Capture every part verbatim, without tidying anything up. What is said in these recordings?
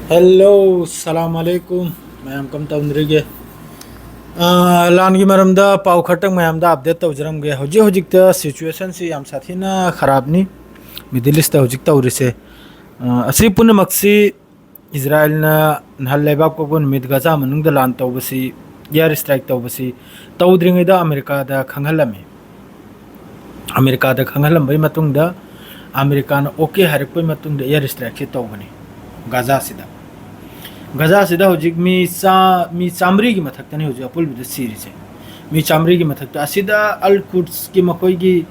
Hello, ꯁꯂꯥꯝ ꯑꯂꯩꯀꯨꯝ꯫ ꯃꯌꯥꯝ ꯀꯝ ꯇꯧꯅꯔꯤꯒꯦ? ꯑ, ꯂꯥꯟꯒꯤ ꯃꯔꯝꯗ ꯄꯥꯎ ꯈꯔꯇꯪ ꯃꯌꯥꯝꯗ update ꯇꯧꯖꯔꯝꯒꯦ꯫ ꯍꯧꯖꯤꯛ ꯍꯧꯖꯤꯛꯇ situationꯁꯤ ꯌꯥꯝ ꯁꯥꯊꯤꯅ ꯈꯔꯥꯞꯅꯤ꯫ Middle Eastꯇ ꯍꯧꯖꯤꯛ ꯇꯧꯔꯤꯁꯦ, ꯑ, ꯑꯁꯤ ꯄꯨꯝꯅꯃꯛꯁꯤ ꯏꯖꯔꯥꯏꯜꯅ ꯅꯍꯥꯟ ꯂꯩꯕꯥꯛ ꯄꯣꯛꯄ ꯅꯨꯃꯤꯠ ꯒꯖꯥ ꯃꯅꯨꯡꯗ ꯂꯥꯟ ꯇꯧꯕꯁꯤ, air strike ꯇꯧꯕꯁꯤ ꯇꯧꯗ꯭ꯔꯤꯉꯩꯗ ꯑꯃꯦꯔꯤꯀꯥꯗ ꯈꯪꯍꯜꯂꯝꯃꯤ꯫ ꯑꯃꯦꯔꯤꯀꯥꯗ ꯈꯪꯍꯜꯂꯝꯕꯒꯤ ꯃꯇꯨꯡꯗ ꯑꯃꯦꯔꯤꯀꯥꯅ okay ꯍꯥꯏꯔꯛꯄꯒꯤ ꯃꯇꯨꯡꯗ air strikeꯁꯤ ꯇꯧꯕꯅꯤ ꯒꯖꯥꯁꯤꯗ꯫ ꯒꯖꯥꯁꯤꯗ ꯍꯧꯖꯤꯛ ꯃꯤ ꯆꯥ-, ꯃꯤ ꯆꯥꯃꯔꯤꯒꯤ ꯃꯊꯛꯇꯅꯤ ꯍꯧꯖꯤꯛ ꯑꯄꯨꯟꯕꯗ ꯁꯤꯔꯤꯁꯦ꯫ ꯃꯤ ꯆꯥꯃꯔꯤꯒꯤ ꯃꯊꯛꯇ꯫ ꯑꯁꯤꯗ ꯑꯜ ꯀꯨꯗꯁꯀꯤ ꯃꯈꯣꯏꯒꯤ,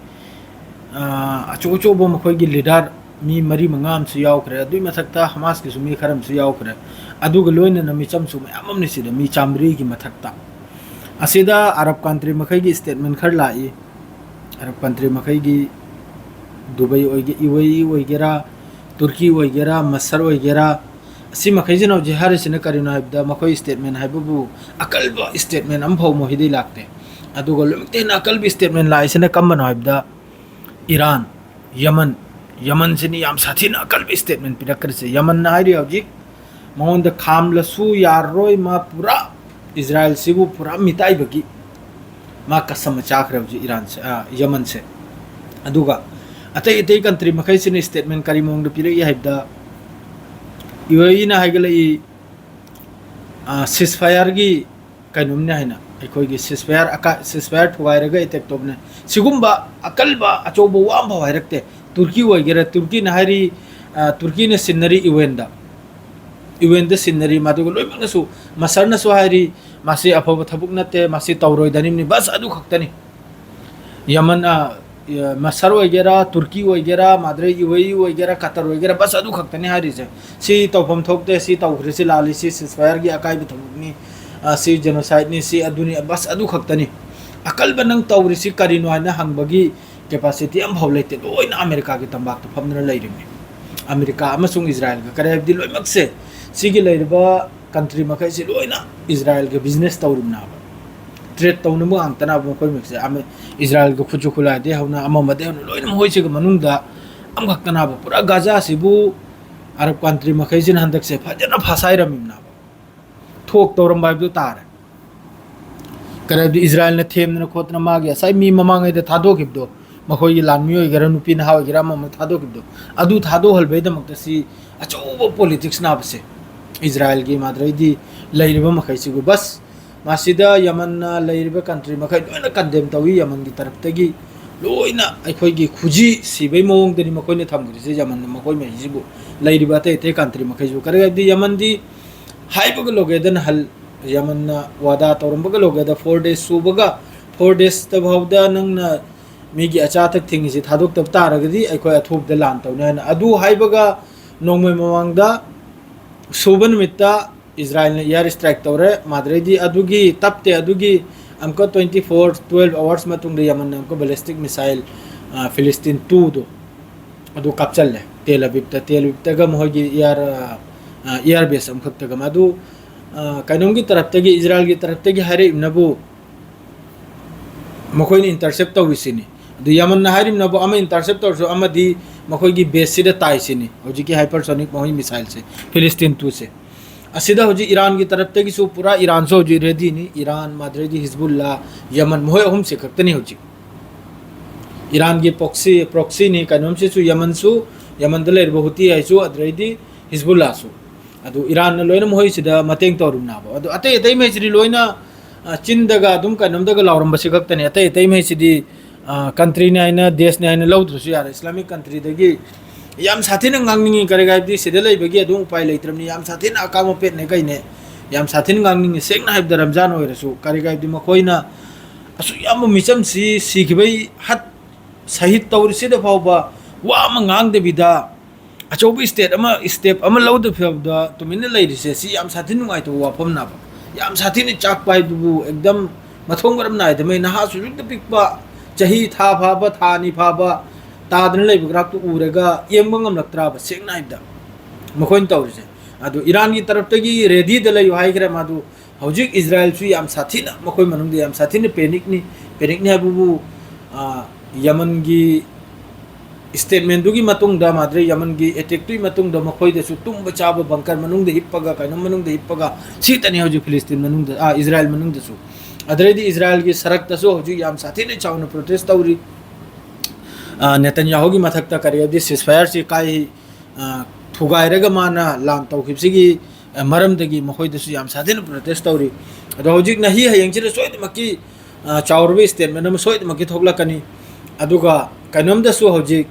ꯑ, ꯑꯆꯧ ꯑꯆꯧꯕ ꯃꯈꯣꯏꯒꯤ leader ꯃꯤ ꯃꯔꯤ ꯃꯉꯥ ꯑꯃꯁꯨ ꯌꯥꯎꯈ꯭ꯔꯦ꯫ ꯑꯗꯨꯒꯤ ꯃꯊꯛꯇ ꯍꯃꯥꯁꯀꯤꯁꯨ ꯃꯤ ꯈꯔ ꯑꯃꯁꯨ ꯌꯥꯎꯈ꯭ꯔꯦ꯫ ꯑꯗꯨꯒ ꯂꯣꯏꯅꯅ ꯃꯤꯆꯝꯁꯨ ꯃꯌꯥꯝ ꯑꯃꯅꯤ ꯁꯤꯗ, ꯃꯤ ꯆꯥꯃꯔꯤꯒꯤ ꯃꯊꯛꯇ꯫ ꯑꯁꯤꯗ ꯑꯔꯕ country ꯃꯈꯩꯒꯤ statement ꯈꯔ ꯂꯥꯛꯏ꯫ ꯑꯔꯕ country ꯃꯈꯩꯒꯤ, ꯗꯨꯕꯩ ꯑꯣꯏꯒꯦ-, UAE ꯑꯣꯏꯒꯦꯔꯥ, ꯇꯨꯔꯀꯤ ꯑꯣꯏꯒꯦꯔꯥ, ꯃꯁꯔ ꯑꯣꯏꯒꯦꯔꯥ, ꯑꯁꯤ ꯃꯈꯩꯁꯤꯅ ꯍꯧꯖꯤꯛ ꯍꯥꯏꯔꯤꯁꯤꯅ ꯀꯔꯤꯅꯣ ꯍꯥꯏꯕꯗ, ꯃꯈꯣꯏ statement ꯍꯥꯏꯕꯕꯨ ꯑꯀꯜꯕ statement ꯑꯃꯐꯥꯎ ꯃꯈꯣꯏꯗꯩ ꯂꯥꯛꯇꯦ꯫ ꯑꯗꯨꯒ ꯂꯣꯏꯅꯃꯛꯇ ꯍꯦꯟꯅ ꯑꯀꯜꯕ statement ꯂꯥꯛꯏꯁꯤꯅ ꯀꯝꯕꯅꯣ ꯍꯥꯏꯕꯗ, ꯏꯔꯥꯟ, ꯌꯃꯟ, ꯌꯃꯟꯁꯤꯅꯤ ꯌꯥꯝ ꯁꯥꯊꯤꯅ ꯑꯀꯜꯕ statement ꯄꯤꯔꯛꯈ꯭ꯔꯤꯁꯦ꯫ ꯌꯃꯟꯅ ꯍꯥꯏꯔꯤ ꯍꯧꯖꯤꯛ ꯃꯉꯣꯟꯗ ꯈꯥꯝꯂꯁꯨ ꯌꯥꯔꯔꯣꯏ, ꯃꯥ ꯄꯨꯔꯥ ꯏꯖꯔꯥꯏꯜꯁꯤꯕꯨ ꯄꯨꯔꯥ ꯃꯤꯇꯥꯏꯕꯒꯤ ꯃꯥ ꯀꯁꯝ ꯆꯥꯈ꯭ꯔꯦ ꯍꯧꯖꯤꯛ ꯏꯔꯥꯟꯁꯦ, ꯑ, ꯌꯃꯟꯁꯦ꯫ ꯑꯗꯨꯒ ꯑꯇꯩ ꯑꯇꯩ country ꯃꯈꯩꯁꯤꯅ statement ꯀꯔꯤ ꯃꯑꯣꯡꯗ ꯄꯤꯔꯛꯏ ꯍꯥꯏꯕꯗ, UAEꯅ ꯍꯥꯏꯒꯠꯂꯛꯏ, ꯑ, ceasefire ꯀꯩꯅꯣꯝꯅꯦ ꯍꯥꯏꯅ, ꯑꯩꯈꯣꯏꯒꯤ ceasefire ꯑꯀꯥ-, ceasefire ꯊꯨꯒꯥꯏꯔꯒ attack ꯇꯧꯕꯅꯦ꯫ ꯁꯤꯒꯨꯝꯕ ꯑꯀꯜꯕ ꯑꯆꯧꯕ ꯋꯥ ꯑꯃꯐꯥꯎ ꯍꯥꯏꯔꯛꯇꯦ꯫ ꯇꯨꯔꯀꯤ ꯑꯣꯏꯒꯦꯔꯥ, ꯇꯨꯔꯀꯤꯅ ꯍꯥꯏꯔꯤ, ꯑ, ꯇꯨꯔꯀꯤꯅ ꯁꯤꯟꯅꯔꯤ UNꯗ꯫ UNꯗ ꯁꯤꯟꯅꯔꯤ, ꯃꯗꯨꯒ ꯂꯣꯏꯅꯃꯛꯅꯁꯨ, ꯃꯁꯔꯅꯁꯨ ꯍꯥꯏꯔꯤ, "ꯃꯁꯤ ꯑꯐꯕ ꯊꯕꯛ ꯅꯠꯇꯦ, ꯃꯁꯤ ꯇꯧꯔꯣꯏꯗꯅꯤꯕꯅꯤ", ꯕꯁ ꯑꯗꯨ ꯈꯛꯇꯅꯤ꯫ ꯌꯃꯟ, ꯑ, ꯃꯁꯔ ꯑꯣꯏꯒꯦꯔꯥ, ꯇꯨꯔꯀꯤ ꯑꯣꯏꯒꯦꯔꯥ, ꯃꯥꯗ꯭ꯔꯦ UAE ꯑꯣꯏꯒꯦꯔꯥ, ꯀꯇꯔ ꯑꯣꯏꯒꯦꯔꯥ, ꯕꯁ ꯑꯗꯨ ꯈꯛꯇꯅꯤ ꯍꯥꯏꯔꯤꯁꯦ꯫ "ꯁꯤ ꯇꯧꯐꯝ ꯊꯣꯛꯇꯦ, ꯁꯤ ꯇꯧꯈ꯭ꯔꯦ, ꯁꯤ ꯂꯥꯜꯂꯤ, ꯁꯤ ceasefireꯒꯤ ꯑꯀꯥꯏꯕ ꯊꯕꯛꯅꯤ, ꯑ, ꯁꯤ genocideꯅꯤ, ꯁꯤ ꯑꯗꯨꯅꯤ", ꯕꯁ ꯑꯗꯨ ꯈꯛꯇꯅꯤ꯫ ꯑꯀꯜꯕ ꯅꯪ ꯇꯧꯔꯤꯁꯤ ꯀꯔꯤꯅꯣ ꯍꯥꯏꯅ ꯍꯪꯕꯒꯤ capacity ꯑꯃꯐꯥꯎ ꯂꯩꯇꯦ꯫ ꯂꯣꯏꯅ ꯑꯃꯦꯔꯤꯀꯥꯒꯤ ꯇꯝꯄꯥꯛꯇ ꯐꯝꯗꯨꯅ ꯂꯩꯔꯤꯕꯅꯤ꯫ ꯑꯃꯦꯔꯤꯀꯥ ꯑꯃꯁꯨꯡ ꯏꯖꯔꯥꯏꯜꯒ, ꯀꯔꯤ ꯍꯥꯏꯕꯗꯤ, ꯂꯣꯏꯅꯃꯛꯁꯦ, ꯁꯤꯒꯤ ꯂꯩꯔꯤꯕ country ꯃꯈꯩꯁꯤ ꯂꯣꯏꯅ ꯏꯖꯔꯥꯏꯜꯒ business ꯇꯧꯔꯤꯕꯅꯦꯕ, trade ꯇꯧꯅꯕ ꯉꯥꯛꯇꯅꯦꯕ ꯃꯈꯣꯏ ꯃꯈꯩꯁꯦ꯫ ꯑꯃ-, ꯏꯖꯔꯥꯏꯜꯒ ꯈꯨꯠꯁꯨ ꯈꯨꯠꯂꯥꯏꯗꯩ ꯍꯧꯅ, ꯑꯃꯃꯗꯩ ꯍꯧꯅ, ꯂꯣꯏꯅ ꯃꯈꯣꯏꯁꯤꯒ ꯃꯅꯨꯡꯗ ꯑꯃꯈꯛꯇꯅꯦꯕ꯫ ꯄꯨꯔꯥ ꯒꯥꯖꯥꯁꯤꯕꯨ ꯑꯔꯕ ꯀꯟꯇ꯭ꯔꯤ ꯃꯈꯩꯁꯤꯅ ꯍꯟꯗꯛꯁꯦ ꯐꯖꯅ ꯐꯥꯁꯥꯏꯔꯝꯃꯤꯕꯅꯦꯕ꯫ ꯊꯣꯛ ꯇꯧꯔꯝꯕ ꯍꯥꯏꯕꯗꯨ ꯇꯥꯔꯦ꯫ ꯀꯔꯤ ꯍꯥꯏꯕꯗꯤ ꯏꯖꯔꯥꯏꯜꯅ ꯊꯦꯝꯗꯅ ꯈꯣꯠꯇꯅ ꯃꯥꯒꯤ ꯉꯁꯥꯏ ꯃꯤ ꯃꯃꯥꯡꯉꯩꯗ ꯊꯥꯗꯣꯛꯈꯤꯕꯗꯣ, ꯃꯈꯣꯏꯒꯤ ꯂꯥꯟꯃꯤ ꯑꯣꯏꯒꯦꯔꯥ, ꯅꯨꯄꯤ ꯅꯍꯥ ꯑꯣꯏꯒꯦꯔꯥ, ꯑꯃ ꯑꯃ ꯊꯥꯗꯣꯛꯈꯤꯕꯗꯣ, ꯑꯗꯨ ꯊꯥꯗꯣꯛꯍꯜꯕꯩꯗꯃꯛꯇ ꯁꯤ ꯑꯆꯧꯕ ꯄꯣꯂꯤꯇꯤꯛꯁ ꯅꯥꯕꯁꯦ ꯏꯖꯔꯥꯏꯜꯒꯤ ꯃꯥꯗ꯭ꯔꯩꯗꯤ ꯂꯩꯔꯤꯕ ꯃꯈꯩꯁꯤꯕꯨ ꯕꯁ ꯃꯁꯤꯗ ꯌꯃꯟꯅ ꯂꯩꯔꯤꯕ ꯀꯟꯇ꯭ꯔꯤ ꯃꯈꯩ ꯂꯣꯏꯅ ꯀꯟꯗꯦꯝ ꯇꯧꯏ꯫ ꯌꯃꯟꯒꯤ ꯇꯔꯞꯇꯒꯤ ꯂꯣꯏꯅ ꯑꯩꯈꯣꯏꯒꯤ ꯈꯨꯖꯤ ꯁꯤꯕꯩ ꯃꯑꯣꯡꯗꯅꯤ ꯃꯈꯣꯏꯅ ꯊꯝꯈ꯭ꯔꯤꯁꯦ꯫ ꯌꯃꯟꯅ ꯃꯈꯣꯏ ꯃꯩꯁꯤꯕꯨ ꯂꯩꯔꯤꯕ ꯑꯇꯩ ꯑꯇꯩ ꯀꯟꯇ꯭ꯔꯤ ꯃꯈꯩꯁꯨ, ꯀꯔꯤ ꯍꯥꯏꯕꯗꯤ ꯌꯃꯟꯗꯤ ꯍꯥꯏꯕꯒ ꯂꯣꯏꯒꯦꯗꯅ ꯍꯜ ꯌꯃꯟꯅ ꯋꯥꯗꯥ ꯇꯧꯔꯝꯕꯒ ꯂꯣꯏꯒꯦꯗ ꯐꯣꯔ ꯗꯦꯖ ꯁꯨꯕꯒ ꯐꯣꯔ ꯗꯦꯖꯇ ꯐꯥꯎꯗ ꯅꯪꯅ ꯃꯤꯒꯤ ꯑꯆꯥ ꯑꯊꯛ ꯊꯤꯡꯉꯤꯁꯤ ꯊꯥꯗꯣꯛꯇꯕ ꯇꯥꯔꯒꯗꯤ ꯑꯩꯈꯣꯏ ꯑꯊꯨꯕꯗ ꯂꯥꯟ ꯇꯧꯅꯤ ꯍꯥꯏꯅ꯫ ꯑꯗꯨ ꯍꯥꯏꯕꯒ ꯅꯣꯡꯃꯩ ꯃꯃꯥꯡꯗ ꯁꯨꯕ ꯅꯨꯃꯤꯠꯇ ꯏꯖꯔꯥꯏꯜꯅ ꯏꯌꯥꯔ ꯏꯁꯇ꯭ꯔꯥꯏꯛ ꯇꯧꯔꯦ꯫ ꯃꯥꯗ꯭ꯔꯩꯗꯤ ꯑꯗꯨꯒꯤ ꯇꯞꯇꯦ, ꯑꯗꯨꯒꯤ ꯑꯃꯨꯛꯀ twenty four twelve hours ꯃꯇꯨꯡꯗ ꯌꯃꯟꯅ ꯑꯃꯨꯛꯀ ballistic missile, ꯑ, ꯐꯤꯂꯤꯁꯇꯤꯟ ꯇꯨꯗꯣ ꯑꯗꯨ ꯀꯥꯞꯆꯜꯂꯦ ꯇꯦꯜ ꯑꯕꯤꯞꯇ꯫ ꯇꯦꯜ ꯑꯕꯤꯞꯇꯒ ꯃꯈꯣꯏꯒꯤ ꯏꯌꯥꯔ, ꯑ, ꯏꯌꯥꯔ ꯕꯦꯁ ꯑꯃꯈꯛꯇꯒ ꯃꯗꯨ, ꯑ, ꯀꯩꯅꯣꯝꯒꯤ ꯇꯔꯞꯇꯒꯤ, ꯏꯖꯔꯥꯏꯜꯒꯤ ꯇꯔꯞꯇꯒꯤ ꯍꯥꯏꯔꯛꯏꯕꯅꯕꯨ ꯃꯈꯣꯏꯅ ꯏꯟꯇꯔꯁꯦꯞ ꯇꯧꯔꯤꯁꯤꯅꯤ꯫ ꯑꯗꯨ ꯌꯃꯟꯅ ꯍꯥꯏꯔꯤꯕꯅꯕꯨ ꯑꯃ ꯏꯟꯇꯔꯁꯦꯞ ꯇꯧꯔꯁꯨ ꯑꯃꯗꯤ ꯃꯈꯣꯏꯒꯤ ꯕꯦꯁꯁꯤꯗ ꯇꯥꯏꯁꯤꯅꯤ ꯍꯧꯖꯤꯛꯀꯤ ꯍꯥꯏꯄꯔꯁꯣꯅꯤꯛ ꯃꯈꯣꯏ ꯃꯤꯁꯥꯏꯜꯁꯦ, ꯐꯤꯂꯤꯁꯇꯤꯟ ꯇꯨꯁꯦ꯫ ꯑꯁꯤꯗ ꯍꯧꯖꯤꯛ ꯏꯔꯥꯟꯒꯤ ꯇꯔꯞꯇꯒꯤꯁꯨ ꯄꯨꯔꯥ ꯏꯔꯥꯟꯁꯨ ꯍꯧꯖꯤꯛ ꯔꯦꯗꯤꯅꯤ꯫ ꯏꯔꯥꯟ, ꯃꯥꯗ꯭ꯔꯩꯗꯤ ꯍꯤꯖꯕꯨꯜꯂꯥ, ꯌꯃꯟ, ꯃꯈꯣꯏ ꯑꯍꯨꯝꯁꯦ ꯈꯛꯇꯅꯤ ꯍꯧꯖꯤꯛ꯫ ꯏꯔꯥꯟꯒꯤ ꯄ꯭ꯔꯣꯛꯁꯤ, ꯄ꯭ꯔꯣꯛꯁꯤꯅꯤ ꯀꯩꯅꯣꯝꯁꯤꯁꯨ ꯌꯃꯟꯁꯨ, ꯌꯃꯟꯗ ꯂꯩꯔꯤꯕ ꯍꯨꯇꯤ ꯍꯥꯏꯁꯨ, ꯑꯗꯨꯗꯩꯗꯤ ꯍꯤꯖꯕꯨꯜꯂꯥꯁꯨ꯫ ꯑꯗꯨ ꯏꯔꯥꯟꯅ ꯂꯣꯏꯅ ꯃꯈꯣꯏꯁꯤꯗ ꯃꯇꯦꯡ ꯇꯧꯔꯤꯕꯅꯦꯕ꯫ ꯑꯗꯨ ꯑꯇꯩ ꯑꯇꯩ ꯃꯩꯁꯤꯗꯤ ꯂꯣꯏꯅ, ꯑ, ꯆꯤꯟꯗꯒ ꯑꯗꯨꯝ ꯀꯩꯅꯣꯝꯗꯒ ꯂꯥꯎꯔꯝꯕꯁꯤ ꯈꯛꯇꯅꯤ꯫ ꯑꯇꯩ ꯑꯇꯩ ꯃꯩꯁꯤꯗꯤ, ꯑ, ꯀꯟꯇ꯭ꯔꯤꯅꯤ ꯍꯥꯏꯅ, ꯗꯦꯁꯅꯤ ꯍꯥꯏꯅ ꯂꯧꯗ꯭ꯔꯁꯨ ꯌꯥꯔꯦ꯫ ꯏꯁꯂꯥꯃꯤꯛ ꯀꯟꯇ꯭ꯔꯤꯗꯒꯤ ꯌꯥꯝ ꯁꯥꯊꯤꯅ ꯉꯥꯡꯅꯤꯡꯉꯤ꯫ ꯀꯔꯤ ꯍꯥꯏꯕꯗꯤ ꯁꯤꯗ ꯂꯩꯕꯒꯤ ꯑꯗꯨꯝ ꯎꯄꯥꯏ ꯂꯩꯇ꯭ꯔꯕꯅꯤ꯫ ꯌꯥꯝ ꯁꯥꯊꯤꯅ ꯑꯀꯥꯝ ꯑꯄꯦꯠꯅꯦ ꯀꯩꯅꯦ꯫ ꯌꯥꯝ ꯁꯥꯊꯤꯅ ꯉꯥꯡꯅꯤꯡꯉꯤ꯫ ꯁꯦꯡꯅ ꯍꯥꯏꯕꯗ ꯔꯝꯖꯥꯟ ꯑꯣꯏꯔꯁꯨ, ꯀꯔꯤ ꯍꯥꯏꯕꯗꯤ ꯃꯈꯣꯏꯅ ꯑꯁꯨꯛ ꯌꯥꯝꯕ ꯃꯤꯆꯝꯁꯤ ꯁꯤꯈꯤꯕꯩ ꯍꯠ ꯁꯍꯤꯗ ꯇꯧꯔꯤꯁꯤꯗ ꯐꯥꯎꯕ ꯋꯥ ꯑꯃ ꯉꯥꯡꯗꯕꯤꯗ ꯑꯆꯧꯕ ꯏꯁꯇꯦꯠ ꯑꯃ, ꯏꯁꯇꯦꯞ ꯑꯃ ꯂꯧꯗꯕ ꯐꯤꯕꯝꯗ ꯇꯨꯃꯤꯟꯅ ꯂꯩꯔꯤꯁꯦ, ꯁꯤ ꯌꯥꯝ ꯁꯥꯊꯤꯅ ꯅꯨꯡꯉꯥꯏꯇꯕ ꯋꯥꯐꯝꯅꯦꯕ꯫ ꯌꯥꯝ ꯁꯥꯊꯤꯅ ꯆꯥꯛꯄ ꯍꯥꯏꯗꯨꯕꯨ ꯑꯦꯛꯗꯝ ꯃꯊꯣꯡ ꯃꯔꯝ ꯅꯥꯏꯗꯃꯩ ꯅꯍꯥꯁꯨ ꯑꯁꯨꯛꯇ ꯄꯤꯛꯄ, ꯆꯍꯤ ꯊꯥ ꯐꯥꯕ, ꯊꯥ ꯑꯅꯤ ꯐꯥꯕ ꯇꯥꯗꯅ ꯂꯩꯕ ꯒ꯭ꯔꯥꯐꯇꯨ ꯎꯔꯒ ꯌꯦꯡꯕ ꯉꯝꯂꯛꯇ꯭ꯔꯕ, ꯁꯦꯡꯅ ꯍꯥꯏꯕꯗ ꯃꯈꯣꯏꯅ ꯇꯧꯔꯤꯁꯦ꯫ ꯑꯗꯨ ꯏꯔꯥꯟꯒꯤ ꯇꯔꯞꯇꯒꯤ ꯔꯦꯗꯤꯗ ꯂꯩꯌꯨ ꯍꯥꯏꯈ꯭ꯔꯦ ꯃꯥꯗꯨ꯫ ꯍꯧꯖꯤꯛ ꯏꯖꯔꯥꯏꯜꯁꯨ ꯌꯥꯝ ꯁꯥꯊꯤꯅ, ꯃꯈꯣꯏ ꯃꯅꯨꯡꯗ ꯌꯥꯝ ꯁꯥꯊꯤꯅ ꯄꯦꯅꯤꯛꯅꯤ꯫ ꯄꯦꯅꯤꯛꯅꯤ ꯍꯥꯏꯕꯕꯨ, ꯑ, ꯌꯃꯟꯒꯤ statement ꯗꯨꯒꯤ ꯃꯇꯨꯡꯗ, ꯃꯥꯗ꯭ꯔꯦ ꯌꯃꯟꯒꯤ attack ꯇꯨꯒꯤ ꯃꯇꯨꯡꯗ, ꯃꯈꯣꯏꯗꯁꯨ ꯇꯨꯝꯕ ꯆꯥꯕ bunker ꯃꯅꯨꯡꯗ ꯍꯤꯞꯄꯒ, ꯀꯩꯅꯣꯝ ꯃꯅꯨꯡꯗ ꯍꯤꯞꯄꯒ, ꯁꯤꯇꯅꯤ ꯍꯧꯖꯤꯛ ꯐꯤꯂꯤꯁꯇꯤꯟ ꯃꯅꯨꯡꯗ, ꯑꯥ, ꯏꯖꯔꯥꯏꯜ ꯃꯅꯨꯡꯗꯁꯨ꯫ ꯑꯗꯨꯗꯩꯗꯤ ꯏꯖꯔꯥꯏꯜꯒꯤ ꯁꯔꯛꯇꯁꯨ ꯍꯧꯖꯤꯛ ꯌꯥꯝ ꯁꯥꯊꯤꯅ ꯆꯥꯎꯅ protest ꯇꯧꯔꯤ꯫ ꯑꯥ, ꯅꯦꯇꯟꯌꯥꯍꯨꯒꯤ ꯃꯊꯛꯇ ꯀꯔꯤ ꯍꯥꯏꯗꯤ ceasefire ꯁꯤ ꯀꯥꯏ, ꯑꯥ, ꯊꯨꯒꯥꯏꯔꯒ ꯃꯥꯅ ꯂꯥꯟ ꯇꯧꯈꯤꯕꯁꯤꯒꯤ, ꯑꯥ, ꯃꯔꯝꯗꯒꯤ ꯃꯈꯣꯏꯗꯁꯨ ꯌꯥꯝ ꯁꯥꯊꯤꯅ protest ꯇꯧꯔꯤ꯫ ꯑꯗꯣ ꯍꯧꯖꯤꯛ ꯅꯍꯤ ꯍꯌꯦꯡꯁꯤꯗ ꯁꯣꯏꯗꯅꯃꯛꯀꯤ, ꯑꯥ, ꯆꯥꯎꯔꯕ statement ꯑꯃ ꯁꯣꯏꯗꯅꯃꯛꯀꯤ ꯊꯣꯛꯂꯛꯀꯅꯤ꯫ ꯑꯗꯨꯒ ꯀꯩꯅꯣꯝꯗꯁꯨ ꯍꯧꯖꯤꯛ,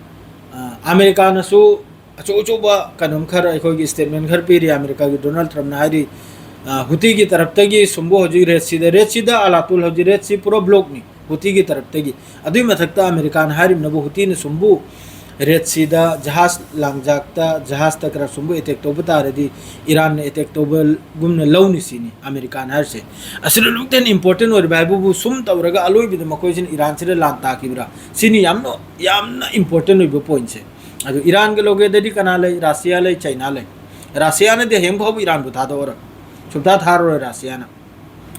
ꯑꯥ, ꯑꯃꯦꯔꯤꯀꯥꯅꯁꯨ ꯑꯆꯧ ꯑꯆꯧꯕ ꯀꯩꯅꯣꯝ ꯈꯔ, ꯑꯩꯈꯣꯏꯒꯤ statement ꯈꯔ ꯄꯤꯔꯤ꯫ ꯑꯃꯦꯔꯤꯀꯥꯒꯤ ꯗꯣꯅꯥꯜꯗ ꯇ꯭ꯔꯝꯞꯅ ꯍꯥꯏꯔꯤ, ꯑꯥ, ꯍꯨꯇꯤꯒꯤ ꯇꯔꯞꯇꯒꯤ ꯁꯨꯝꯕꯨ ꯍꯧꯖꯤꯛ ꯔꯦꯗ ꯁꯤꯗ, ꯔꯦꯗ ꯁꯤꯗ ꯑꯂꯥꯇꯨꯜ ꯍꯧꯖꯤꯛ ꯔꯦꯗ ꯁꯤ ꯄꯨꯔꯥ block ꯅꯤ ꯍꯨꯇꯤꯒꯤ ꯇꯔꯞꯇꯒꯤ꯫ ꯑꯗꯨꯒꯤ ꯃꯊꯛꯇ ꯑꯃꯦꯔꯤꯀꯥꯅ ꯍꯥꯏꯔꯤꯕꯅꯕꯨ ꯍꯨꯇꯤꯅ ꯁꯨꯝꯕꯨ ꯔꯦꯗ ꯁꯤꯗ ꯖꯍꯥꯖ ꯂꯥꯡꯖꯥꯛꯇ, ꯖꯍꯥꯖꯇ ꯈꯔ ꯁꯨꯝꯕꯨ attack ꯇꯧꯕ ꯇꯥꯔꯗꯤ ꯏꯔꯥꯟꯅ attack ꯇꯧꯕꯒꯨꯝꯅ ꯂꯧꯅꯤ ꯁꯤꯅꯤ ꯑꯃꯦꯔꯤꯀꯥꯅ ꯍꯥꯏꯔꯤꯁꯦ꯫ ꯑꯁꯤꯗ ꯂꯨꯛꯇꯦꯟ important ꯑꯣꯏꯔꯤꯕ ꯍꯥꯏꯕꯕꯨ ꯁꯨꯝ ꯇꯧꯔꯒ ꯑꯂꯣꯏꯕꯗ ꯃꯈꯣꯏꯁꯤꯅ ꯏꯔꯥꯟꯁꯤꯗ ꯂꯥꯟ ꯇꯥꯈꯤꯕ꯭ꯔꯥ? ꯁꯤꯅꯤ ꯌꯥꯝꯅ, ꯌꯥꯝꯅ important ꯑꯣꯏꯕ point ꯁꯦ꯫ ꯑꯗꯨ ꯏꯔꯥꯟꯒ ꯂꯧꯒꯦꯗꯗꯤ ꯀꯅꯥ ꯂꯩ? ꯔꯁꯤꯌꯥ ꯂꯩ, ꯆꯩꯅꯥ ꯂꯩ꯫ ꯔꯁꯤꯌꯥꯅꯗꯤ ꯍꯌꯦꯡ ꯐꯥꯎꯕ ꯏꯔꯥꯟꯕꯨ ꯊꯥꯗꯣꯛꯑꯔꯣꯏ, ꯁꯨꯡꯊꯥ ꯊꯥꯔꯔꯣꯏ ꯔꯁꯤꯌꯥꯅ꯫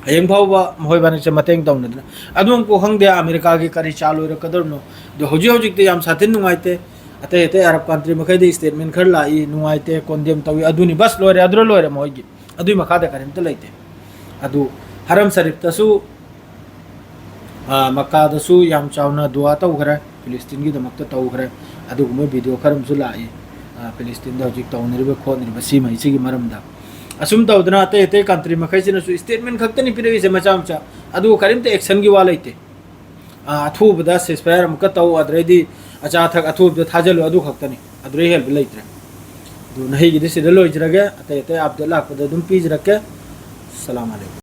ꯍꯌꯦꯡ ꯐꯥꯎꯕ ꯃꯈꯣꯏꯕꯥꯅꯤꯁꯦ ꯃꯇꯦꯡ ꯇꯧꯅꯗꯅ꯫ ꯑꯗꯨ ꯑꯃꯨꯛ ꯈꯪꯗꯦ ꯑꯃꯦꯔꯤꯀꯥꯒꯤ ꯀꯔꯤ ꯆꯥꯜ ꯑꯣꯏꯔꯛꯀꯗꯧꯔꯤꯅꯣ꯫ ꯑꯗꯣ ꯍꯧꯖꯤꯛ ꯍꯧꯖꯤꯛꯇꯤ ꯌꯥꯝ ꯁꯥꯊꯤꯅ ꯅꯨꯡꯉꯥꯏꯇꯦ꯫ ꯑꯇꯩ ꯑꯇꯩ ꯑꯔꯕ country ꯃꯈꯩꯗꯤ statement ꯈꯔ ꯂꯥꯛꯏ, ꯅꯨꯡꯉꯥꯏꯇꯦ, condemn ꯇꯧꯏ, ꯑꯗꯨꯅꯤ, ꯕꯁ, ꯂꯣꯏꯔꯦ, ꯑꯗꯨꯗ ꯂꯣꯏꯔꯦ ꯃꯈꯣꯏꯒꯤ꯫ ꯑꯗꯨꯏ ꯃꯈꯥꯗ ꯀꯔꯤꯝꯇ ꯂꯩꯇꯦ꯫ ꯑꯗꯨ ꯍꯔꯝ ꯁꯔꯤꯐꯇꯁꯨ, ꯑꯥ, ꯃꯛꯀꯥꯗꯁꯨ ꯌꯥꯝ ꯆꯥꯎꯅ ꯗꯨꯋꯥ ꯇꯧꯈ꯭ꯔꯦ, ꯐꯤꯂꯤꯁꯇꯤꯟꯒꯤꯗꯃꯛꯇ ꯇꯧꯈ꯭ꯔꯦ꯫ ꯑꯗꯨꯒꯨꯝꯕ video ꯈꯔ ꯑꯃꯁꯨ ꯂꯥꯛꯏ, ꯑꯥ, ꯐꯤꯂꯤꯁꯇꯤꯟꯗ ꯍꯧꯖꯤꯛ ꯇꯧꯅꯔꯤꯕ ꯈꯣꯠꯅꯔꯤꯕ ꯁꯤꯃꯩꯁꯤꯒꯤ ꯃꯔꯝꯗ꯫ ꯑꯁꯨꯝ ꯇꯧꯗꯅ ꯑꯇꯩ ꯑꯇꯩ country ꯃꯈꯩꯁꯤꯅꯁꯨ statement ꯈꯛꯇꯅꯤ ꯄꯤꯔꯛꯏꯁꯦ ꯃꯆꯥ ꯃꯆꯥ, ꯑꯗꯨꯒ ꯀꯔꯤꯝꯇ action ꯒꯤ ꯋꯥ ꯂꯩꯇꯦ꯫ ꯑꯥ, ꯑꯊꯨꯕꯗ ceasefire ꯑꯃꯨꯛꯀ ꯇꯧ, ꯑꯗꯨꯗꯩꯗꯤ ꯑꯆꯥ ꯑꯊꯛ ꯑꯊꯨꯕꯗ ꯊꯥꯖꯤꯜꯂꯨ, ꯑꯗꯨ ꯈꯛꯇꯅꯤ, ꯑꯗꯨꯗꯩ ꯍꯦꯟꯕ ꯂꯩꯇ꯭ꯔꯦ꯫ ꯑꯗꯨ ꯅꯍꯩꯒꯤꯗꯤ ꯁꯤꯗ ꯂꯣꯏꯖꯔꯒꯦ, ꯑꯇꯩ ꯑꯇꯩ update ꯂꯥꯛꯄꯗ ꯑꯗꯨꯝ ꯄꯤꯖꯔꯛꯀꯦ꯫ ꯁꯂꯥꯝ ꯑꯂꯩꯀꯨꯝ꯫